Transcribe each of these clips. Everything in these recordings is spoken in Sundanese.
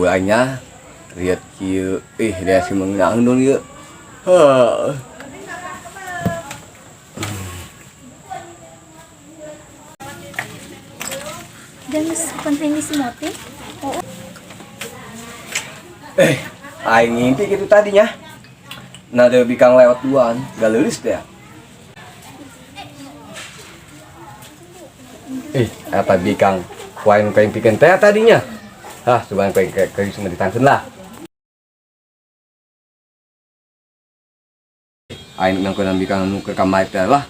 Unggul aingnya lihat kieu ih dia si mengenang dong ieu. Heuh. Dan penting di Simoti. Oh, Eh, aing ngimpi gitu tadinya. Nah, ada bikang lewat duaan, gak lulus deh. Ih, apa bikang kuain kain piken teh tadinya. Hah, coba kain kain semua ditangkeun lah. Aing nangkeunan bikang nu ke kamar teh lah.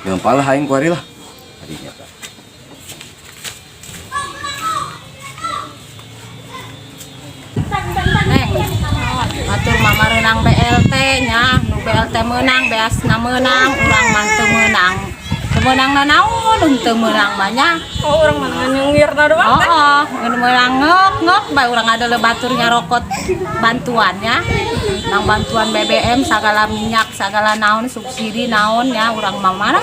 Lempar lah aing kuari lah. Tadinya teh. Neng, atur mama renang BLT nya, nu BLT menang, beasna menang, urang mah teu meunang. Teu meunang nanaon, teu meunang mah nya. Oh, orang mana nyengir na doang teh. Oh, oh, meunang ngek ngek bae urang ada batur nyarokot bantuannya. Nang bantuan BBM sagala minyak, sagala naon subsidi naon nya urang mah mana.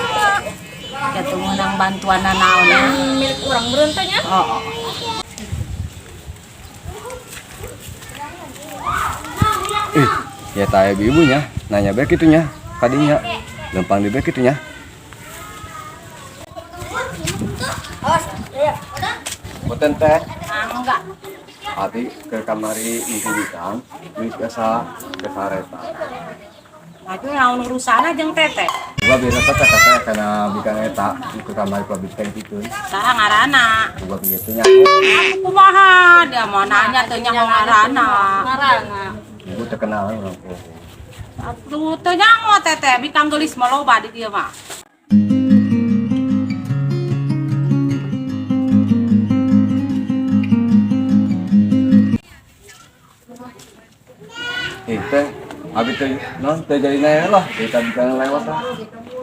Kitu meunang bantuan naon nya. Milik urang beruntanya. Oh, oh. Ih, ya tanya ibunya, nanya bae kitunya, kadinya. Lempang di bae kitunya. Boten teh, Enggak. abi ke kamari mimpi bikang, geus biasa ke sareta. Laju naon urusanna jeung teteh? Gua biasa teh teh karena bikang eta ke kamari ku abi teh gitu. Saha ngaranna? Gua begitu nya. Aku kumaha dia mau nanya teu nyaho ngaranna. Ngarana. Ibu terkenal orang poho. Atuh teu nyaho teteh bikang geulis mah loba di dieu mah. Ih teh, abi teh non teh jadi nanya lah, kita bikang lewat lah.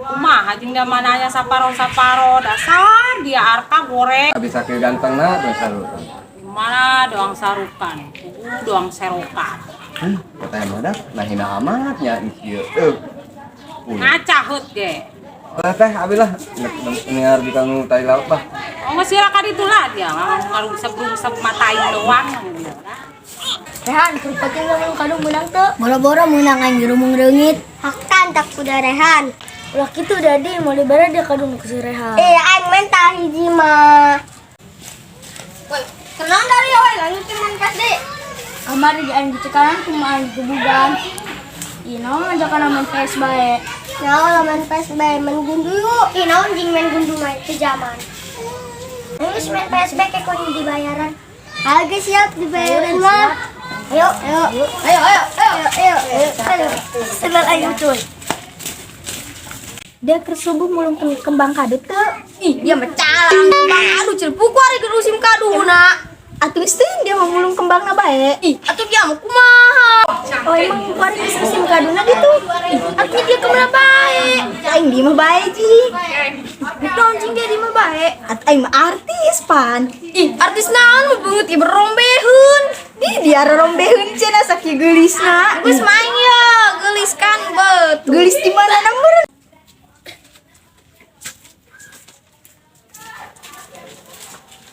Kumaha jeung dia mah nanya saparo-saparo dasar dia arka goreng. Abi sakit ganteng na teh sarutan. Mana doang sarukan, kudu doang serokan. Katanya mah dah, nah hina amat nya ieu. Ngaca heut ge. Teh teh abi lah, dengar bikang nu tai laut lah. Oh geus sira ka ditu lah dia ngarungsep-rungsep matain doang dia lah. Rehan, kerupatnya ngomong kadu menang tuh. Boro-boro menang aing gerumung reungit. Haktan tak kuda Rehan. Ulah kitu dadi mau dibere dia kadu nu si Rehan. Eh, aing mental hiji mah. Woi, kenal dari woi, lanjut main PS deh. Kamari di aing dicekalan kumaha aing gebugan. Ih, naon ngajakan main PS bae. Naon main PS bae, main gundu yuk. Ih, naon jeung main gundu mah itu zaman. Terus main PS bae kayak kudu dibayaran. Harga siap dibayaran mah. Ayo, ayo, ayo, ayo, ayo, ayo, ayo, ayo. Sebel ayo cuy. Dia kersubuh mulung kembang kadut ke. Ih, dia mah calang kembang kadu cil buku ari keur musim kaduna. Atuh sih dia mau mulung kembang na bae. Ih, atuh dia mah kumaha? Oh emang kuari geus musim kaduna gitu. Ih, atuh dia kemana bae? Aing di mah bae ji. Naon cing dia di mah bae? Atuh aing mah artis pan. Ih, artis naon mah beungeut ieu berombeheun. Di dia rorombeheun cenah sakieu geulisna. Geus main ya, geulis kan betul. Geulis di mana nomor?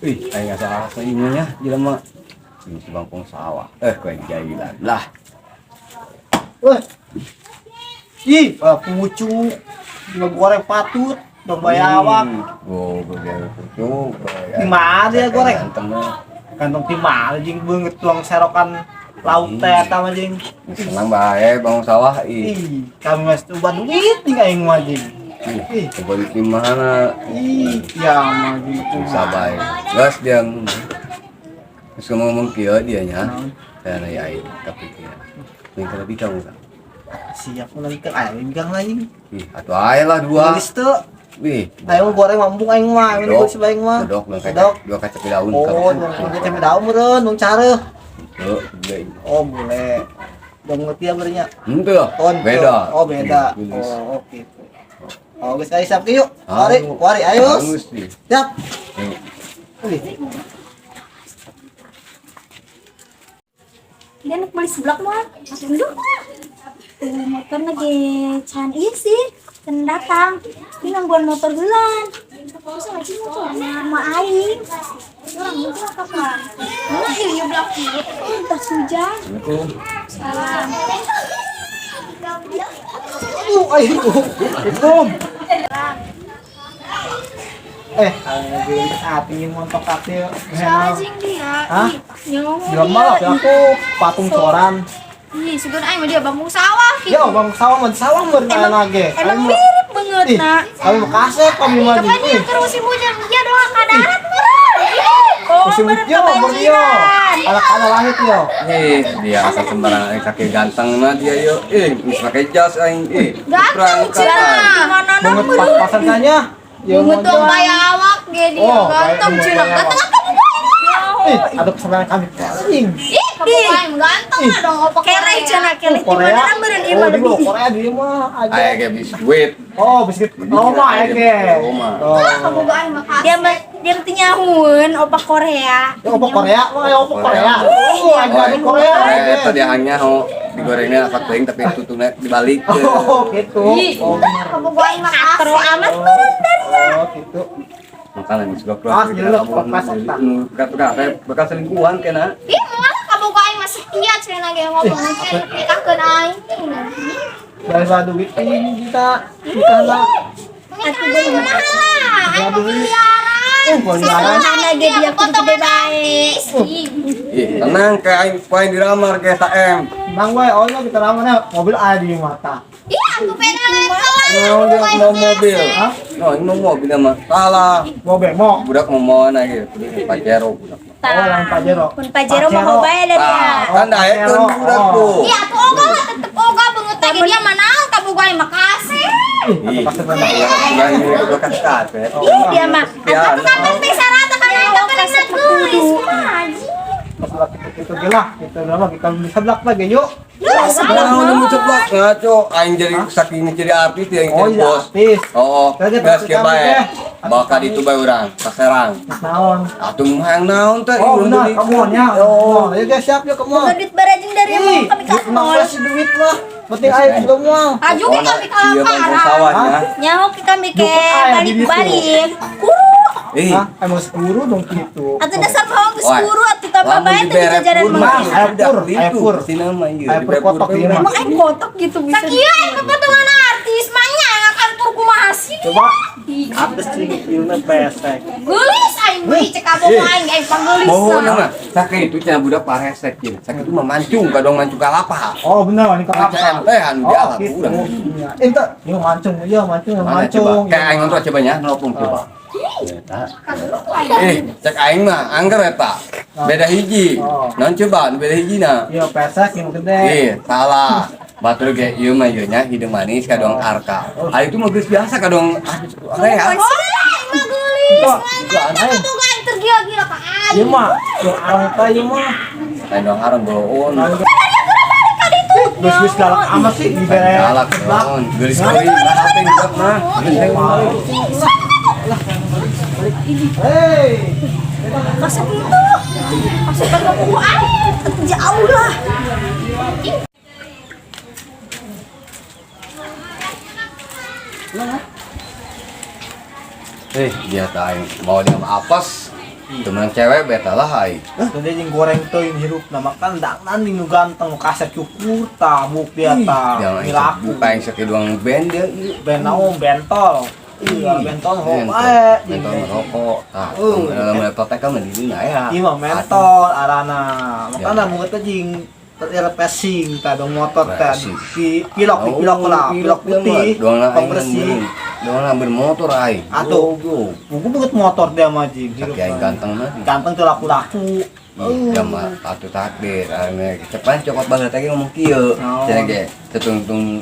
Ih, aing asa asa nya jelema. Ini si bangkong sawah. Eh, kau yang jahilan lah. Wah. Ih, ah, pucu. Goreng patut, dong bayawak. Oh, goreng pucu. Di mana dia goreng? Ganteng mah. Kantong di mana jeung beungeut tuang serokan lauk teh eta mah jeung. Senang bae bangkong sawah ih. Ih, kami mas coba duit nih aing mah jeung. Ih, coba di mana? Ih, ya mah jeung. Susah bae. Geus dia. Terus ngomong kieu dia nya. Dan aya aing kepikiran. Minta lebih kamu kan? Siap mun teu aya bingkang lain. Ih, atuh ae lah dua. Geus teu. Wih, Aing mah goreng mampu aing mah, aing Bedok. geus aing mah. Bedok, dua kaca, Bedok. dua kaca daun. Oh, dua kaca daun meureun, nung careuh. Tuh, gede. Oh, boleh. Dong ngerti ya berenya. Henteu. Oh, henteu. Beda. Oh, beda. Geus. Oh, gitu. Oh, geus ayo siap yuk. Wari, Ayo. wari ayo. Bagus nih. Siap. Ayo. Wih. Dia nak beli seblak mah. Atuh dulu. Motor lagi can iya sih. Can datang. Ini nungguan motor bulan. Terus lagi motor sama aing. Orang nyeblak kapan? Nah, ieu nyeblak ieu. Tas hujan. Assalamualaikum. Salam. Aduh, ayo. Assalamualaikum. Eh, gelis ati montok ati. Cacing dia. Hah? Nyaho. Jelema lah aku patung coran. Ih, sugan aing mah dia bangkung sawah kitu. Ya, bang sawah mah sawah mah aya ge. Emang mirip banget nak. Kami mah kasep kami mah Kapan di. dia keur musim hujan dia doa ka darat meureun. Oh, Musim hujan mah yo. Anak-anak langit yo. Eh, dia asal sembarangan aing saking ganteng mah dia yo. Eh, geus make jas aing. Eh, Ganteng cenah. Mana Banget pas-pasan tanya. Ya Bunga tuh kaya awak ge dia Oh, ganteng kayak cenah. bunga Ganteng apa bukan? Ih, ada kesalahan kami. Anjing. Ih, kamu ganteng lah dong opak Kereh cenah kereh di Korea. mana meureun ieu Oh, mah di lebih. Korea di mah aja. Aing ge biskuit. Oh, biskuit. Oh, mah aya ge. Roma. Oh. Kamu gak aing mah Dia mah dia mah teu nyahueun opak Korea. Ya opo Korea, mah ya opo Korea. Oh, ada di Korea. Korea eta dia hanya ho digorengnya asak teuing tapi tutungnya dibalik. Oh, gitu. Oh, Kamu gua aing mah Katro amat meureun dari. oh, gitu. Makanan geus goblok. Ah, jelas, pas eta. Bakal selingkuhan kena. Ih, moal kamu gua aing mah setia cenah ge ngomong cenah nikahkeun aing. Bahasa duit ini kita nikah lah. Nikahan aing mah lah. Aing mah miliaran. Oh, miliaran. Mana ge dia kudu gede bae. Ih, tenang kayak aing poin dilamar ke SAM. Bang wae, oh kita ramarnya mobil ada di mata. Ih, aku peda level. Oh, dia mau mobil. Hah? No, ini mau mobil mah. Salah. Mau bemo. Budak mau mau lagi. Pajero budak. Oh, lang Pajero. Pun Pajero mah hobae dari dia. Ah, kan daekeun budak tuh. Iya, aku ogah lah tetep ogah banget lagi dia mana kamu gua aing mah kasih. Ih, atau pasir mana? Bukan ini bekas kaset. Ih, dia mah. Ya, Aku kapan teh sarata kan aing kapan Kasep geus kudu. kumaha anjing. Masalah kita gila, kita lama kita beli seblak lagi yuk. Nah, udah mau ceplok ngaco. Aing jadi saking jadi artis dia yang Oh jadi iya, bos. artis. Oh, Kita gas ke kami bae. teh. Bakal itu bae urang, ka Serang. Naon? Atuh mah naon teh? Oh, Urang benar, beli. kamu nya. Oh, ayo guys, siap yuk kamu. Boga duit barajing dari Ih, mau kami ka duit mah mall. sih duit lah. Penting ayo belum mau. Aju ge kami Iya, bangkong kalaparan. sawahnya. Nyaho ke kami ke Juput aya di ditu. balik-balik. Kuru. Ih, Hah? Emang guru dong gitu. Atuh dasar mau geus Wah. kuru atuh tambah Lamun bae teh dibere jajaran pur mah. mah, Air pur, udah air itu, pur. sini mah ieu, Air pur dibere kotok pur ieu mah. Emang aing kotok gitu bisa. Sakieu aing kepotongan artis mah nya ngakan pur kumaha sih. Coba atas sih ilmu pesek. Geulis aing beuh cek kabogoh aing aing panggelis. Oh, nama. Saking itu cenah budak paresek ieu. Saking itu mah mancung kadang mancung kalapa. Oh, benar ini Mancung kelapa. teh anu Oh, dialap gitu. urang. Iya. Ente, ini mancung, iya mancung, Mana coba? mancung. Kayak aing nonton coba nya, nelpon coba. Eta. Eh, cek aing mah angger eta. Beda hiji. Oh. Non coba nu beda hiji na. Iya, pesek yang gede. Eh, salah. Batur ge ieu mah ieu nya hideung manis kadang arka. Ah itu mah geus biasa kadang rea. Oh, aing mah geulis. Wah, Mantap kabogoh aing tergila-gila ka aing. Iya mah, yang arang teh ieu mah. Lain dong haram bohong. Geus geus galak amat sih dibere. Galak naon. Geulis deui nah hate budak mah. Hei, Kasep itu. Kasep kabogoh aing. Atuh jauh lah. Eh, dia teh aing mau dia mah apes. Temen cewek beta lah aing. Dan dia jeung goreng teuing hirup na makan dangdan nu ganteng nu kasep cukur tabuk dia ta. Dia mah Milaku. buka yang sakiduang band dia ieu. Ben naon bentol. Iya, bentol ho bae. Mentol merokok. Ah, mental teh kan di dinya ya. Iya mah mentol arana. Makana mun teh jeung refreshing tah dong motor teh Refreshing. di pilok di pilok lah, pilok putih, pembersih. Doang lah bermotor aing. Atuh. Goblok. Buku banget motor dia mah jeung hirup. Saking aing ganteng mah. Ganteng tuh laku-laku. Iya mah atuh takdir. Ane cepan cokot baheula teh ngomong kieu. Naon? Cenah ge tetungtung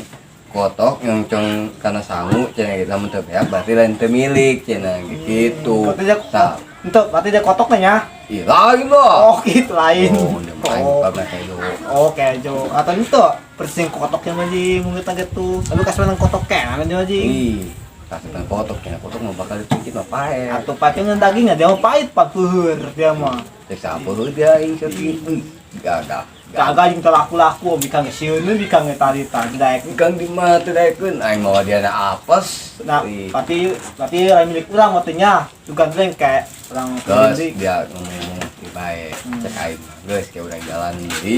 kotok nyongcong kana sangu cenah ge lamun teu beak berarti lain teu milik cenah ge gitu. Berarti dia Tah. Ente, berarti dia kotok nya. Ih, lain lah. Oh, gitu lain. Oh, udah main Oh. pernah kayak Oh, kejo. Atau itu persing kotoknya mah jeung mungkin gitu. Tapi kasih menang kotoknya kan mah jeung. Ih, kasih kotok cenah kotok mah bakal dipikir mah pae. Atau pakai daging dia mah pahit pak peuheur dia mah. Cek sapu dia aing sakitu. Gagah. Kagak jeung teu laku-laku bikang sieun bikang tadi tadi daek. Kang di mana teu daekeun aing mawa dia na apes. Nah, Ih, berarti berarti lain milik urang maksudnya. Juga teh kayak orang Terus milik. dia ngomong bae cek aing. Geus kayak urang jalan deui.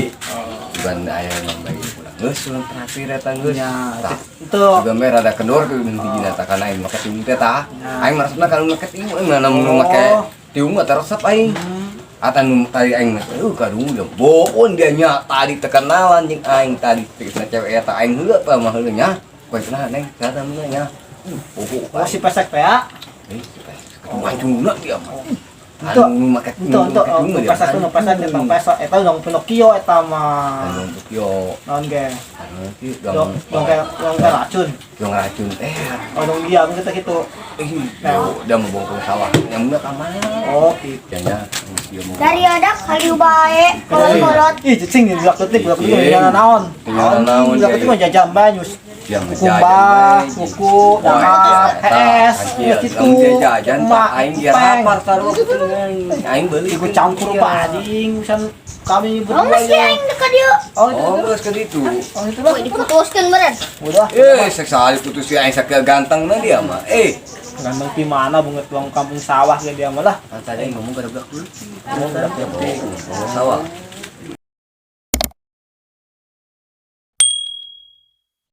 Bukan aya emang bagi urang. Geus urang traktir eta geus. Ya, Tah. itu. Juga me rada kendor ke hiji ta kana aing make tiung teh tah. Aing maksudna kalau make tiung aing mana mun make tiung mah teresep aing. Atan nu tadi aing mah kadung udah bohong dia nya tadi terkenalan jeung aing tadi tegasna cewek eta aing heula pa mah heula nya. Kowe kenal neng kata mun nya. Bohong. Oh, si pesek teh ya. Eh, mancungna dia mah. Itu, Anu make itu untuk pesek tuh pesek tentang pesek eta dong Pinocchio eta mah. Anu Tokyo. Naon ge? Anu ki Dong dong dong kayak dong kayak racun. Dong racun teh. Oh, dong dia kita gitu. Eh, udah mau bongkong sawah. Yang bener ka mana? Oh, gitu. Janya dia mau. Dari ada kali bae kolot-kolot. Ih, cicing di budak letik, budak letik jangan naon. Jangan naon, Budak letik mah jajan bae nyus. Yang Kumbah, kuku, dahar, PS, gitu. Dia jajan Emak, tak aing dia peng. lapar taruh aing beli. Ikut campur Pak Ading, urusan kami Oh, berdua masih ya. aing dekat dia. Oh, itu. Oh, geus ke ditu. Oh, itu lah. Woi, diputuskeun meureun. Udah. Eh, sekali putus si aing sakieu ganteng na dia mah. Eh, Ganteng di mana bunget tuang kampung sawah ge dia mah lah. kan tadi aing ngomong kada budak dulu. Ngomong budak leutik. Ngomong sawah.